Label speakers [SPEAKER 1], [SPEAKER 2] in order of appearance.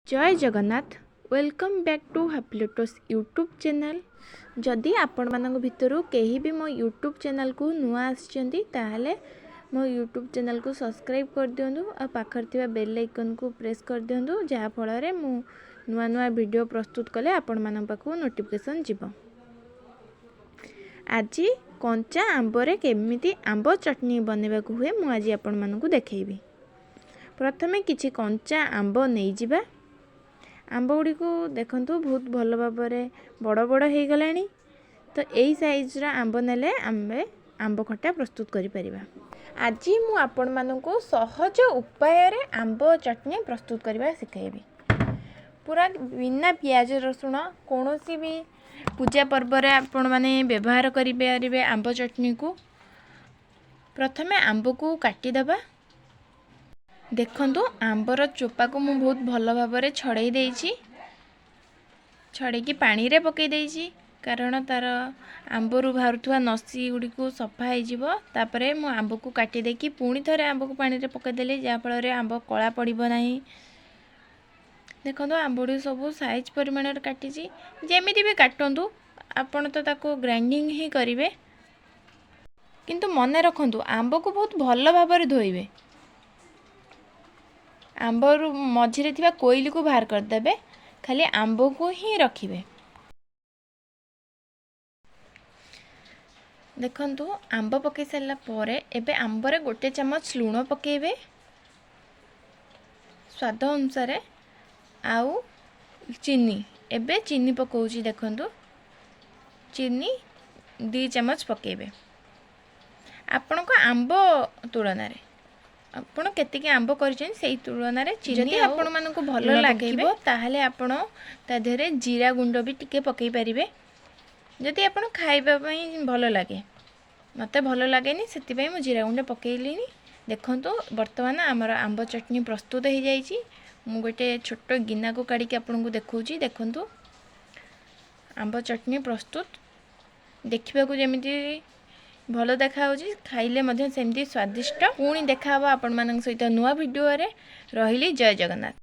[SPEAKER 1] Jay Jagannath. Welcome back to Happy Lotus YouTube channel. ଯଦି ଆପଣମାନଙ୍କ ଭିତରୁ କେହି ବି ମୋ ୟୁଟ୍ୟୁବ୍ ଚ୍ୟାନେଲ୍କୁ ନୂଆ ଆସିଛନ୍ତି, ତାହେଲେ ମୋ ୟୁଟ୍ୟୁବ୍ ଚ୍ୟାନେଲ୍କୁ ସବସ୍କ୍ରାଇବ୍ କରିଦିଅନ୍ତୁ ଆଉ ପାଖରେ ଥିବା ବେଲ୍ ଆଇକନ୍କୁ ପ୍ରେସ୍ କରିଦିଅନ୍ତୁ, ଯାହାଫଳରେ ମୁଁ ନୂଆ ନୂଆ ଭିଡ଼ିଓ ପ୍ରସ୍ତୁତ କଲେ ଆପଣମାନଙ୍କ ପାଖକୁ ନୋଟିଫିକେସନ୍ ଯିବ। ଆଜି କଞ୍ଚା ଆମ୍ବରେ କେମିତି ଆମ୍ବ ଚଟଣି ବନେଇବାକୁ ହୁଏ, ମୁଁ ଆଜି ଆପଣମାନଙ୍କୁ ଦେଖେଇବି। ପ୍ରଥମେ କିଛି କଞ୍ଚା ଆମ୍ବ ନେଇଯିବା। ଆମ୍ବ ଗୁଡ଼ିକୁ ଦେଖନ୍ତୁ, ବହୁତ ଭଲ ଭାବରେ ବଡ଼ ବଡ଼ ହେଇଗଲାଣି। ତ ଏଇ ସାଇଜ୍ର ଆମ୍ବ ନେଲେ ଆମେ ଆମ୍ବ ଖଟା ପ୍ରସ୍ତୁତ କରିପାରିବା। ଆଜି ମୁଁ ଆପଣମାନଙ୍କୁ ସହଜ ଉପାୟରେ ଆମ୍ବ ଚଟଣି ପ୍ରସ୍ତୁତ କରିବା ଶିଖାଇବି, ପୁରା ବିନା ପିଆଜ ରସୁଣ। କୌଣସି ବି ପୂଜା ପର୍ବରେ ଆପଣମାନେ ବ୍ୟବହାର କରିପାରିବେ ଆମ୍ବ ଚଟଣିକୁ। ପ୍ରଥମେ ଆମ୍ବକୁ କାଟିଦେବା। ଦେଖନ୍ତୁ, ଆମ୍ବର ଚୋପାକୁ ମୁଁ ବହୁତ ଭଲ ଭାବରେ ଛଡ଼େଇ ଦେଇଛି। ଛଡ଼େଇକି ପାଣିରେ ପକାଇ ଦେଇଛି, କାରଣ ତା'ର ଆମ୍ବରୁ ବାହାରୁଥିବା ନସି ଗୁଡ଼ିକୁ ସଫା ହେଇଯିବ। ତାପରେ ମୁଁ ଆମ୍ବକୁ କାଟି ଦେଇକି ପୁଣି ଥରେ ଆମ୍ବକୁ ପାଣିରେ ପକାଇଦେଲି, ଯାହାଫଳରେ ଆମ୍ବ କଳା ପଡ଼ିବ ନାହିଁ। ଦେଖନ୍ତୁ, ଆମ୍ବ ଗୁଡ଼ିକୁ ସବୁ ସାଇଜ୍ ପରିମାଣରେ କାଟିଛି। ଯେମିତି ବି କାଟନ୍ତୁ, ଆପଣ ତ ତାକୁ ଗ୍ରାଇଣ୍ଡିଙ୍ଗ ହିଁ କରିବେ। କିନ୍ତୁ ମନେ ରଖନ୍ତୁ, ଆମ୍ବକୁ ବହୁତ ଭଲ ଭାବରେ ଧୋଇବେ। ଆମ୍ବରୁ ମଝିରେ ଥିବା କୋଇଲିକୁ ବାହାର କରିଦେବେ, ଖାଲି ଆମ୍ବକୁ ହିଁ ରଖିବେ। ଦେଖନ୍ତୁ, ଆମ୍ବ ପକାଇ ସାରିଲା ପରେ ଏବେ ଆମ୍ବରେ ଗୋଟେ ଚାମଚ ଲୁଣ ପକାଇବେ ସ୍ୱାଦ ଅନୁସାରେ ଆଉ ଚିନି। ଏବେ ଚିନି ପକାଉଛି। ଦେଖନ୍ତୁ, ଚିନି 2 ଚାମଚ ପକାଇବେ ଆପଣଙ୍କ ଆମ୍ବ ତୁଳନାରେ। ଆପଣ କେତିକି ଆମ୍ବ କରିଛନ୍ତି, ସେଇ ତୁଳନାରେ ଚିନି। ଯଦି ଆପଣମାନଙ୍କୁ ଭଲ ଲାଗିବ, ତାହେଲେ ଆପଣ ତା ଦେହରେ ଜିରା ଗୁଣ୍ଡ ବି ଟିକେ ପକାଇ ପାରିବେ, ଯଦି ଆପଣ ଖାଇବା ପାଇଁ ଭଲ ଲାଗେ। ମୋତେ ଭଲ ଲାଗେନି, ସେଥିପାଇଁ ମୁଁ ଜିରା ଗୁଣ୍ଡ ପକାଇଲିନି। ଦେଖନ୍ତୁ, ବର୍ତ୍ତମାନ ଆମର ଆମ୍ବ ଚଟଣି ପ୍ରସ୍ତୁତ ହେଇଯାଇଛି। ମୁଁ ଗୋଟେ ଛୋଟ ଗିନାକୁ କାଢ଼ିକି ଆପଣଙ୍କୁ ଦେଖାଉଛି। ଦେଖନ୍ତୁ, ଆମ୍ବ ଚଟଣି ପ୍ରସ୍ତୁତ। ଦେଖିବାକୁ ଯେମିତି ଭଲ ଦେଖାହେଉଛି, ଖାଇଲେ ମଧ୍ୟ ସେମିତି ସ୍ୱାଦିଷ୍ଟ। ପୁଣି ଦେଖାହେବ ଆପଣମାନଙ୍କ ସହିତ ନୂଆ ଭିଡ଼ିଓରେ। ରହିଲି, ଜୟ ଜଗନ୍ନାଥ।